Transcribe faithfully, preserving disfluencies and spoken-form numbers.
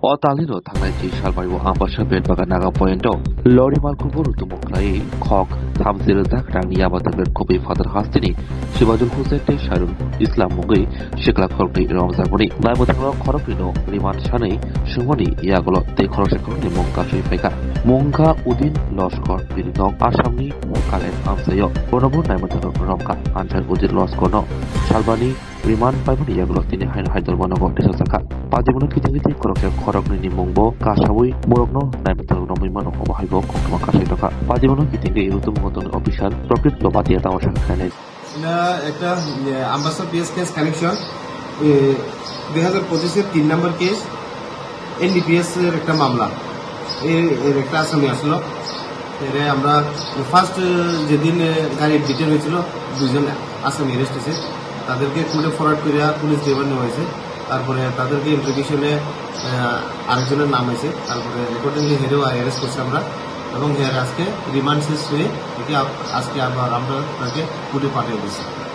O talino thangnai twi salmai o Ambasa Belbagan Naga Point o lorry malkhungo rutumo khlai khok thamchi rwjak rangni yaba tablet kubui Father Hastini Sibajul Hussain tei Shairul Islam mungwi sikla khoroknwi romjakmani. Naimwthangno khoroknwino remand sanwi swngmani yagulo tei khoroksa khoroknwi mung kasui phaikha. Mungkha Udin Loskor, bini nok Assamni Kalen amchaio. Bonobo naimwthangno romkha. Answer Udin Loskorno salbani remand paimani yagulo tini haino Hyderabad nogo tisajak kha. Padimano kiting kiting khoroksa khoroknwini mungbo kasaui borokno naimwthang romwi mano, obo haibo koktwma kasai tongkha. Padimano kiting khe Rutumungo tongni officer Prokit Lobatia tamo sakha khainai. এটা একটা ইয়ে, Ambassa PS case collection দুই হাজার পঁচিশের তিন নম্বর case, NDPS এর একটা মামলা। এর এর একটা আসামি আসলো। এরে আমরা ফার্স্ট যেদিন এ, গাড়ি ডিটেন হয়েছিল, দুইজন আসামি অ্যারেস্ট হয়েছে। তাদেরকে কোর্টে ফরওয়ার্ড করে পুলিশ রিমান্ড নেওয়া হয়েছে। তারপরে তাদেরকে ইন্টারোগেশনে আরেকজনের নাম হয়েছে। তারপরে অ্যাকর্ডিংলি হেরেও অ্যারেস্ট করছে আমরা। এবং হের আজকে রিমান্ড শেষ হয়ে একে আপ- আজকে আবার আমরা তাকে কোর্টে পাঠিয়ে দিচ্ছি।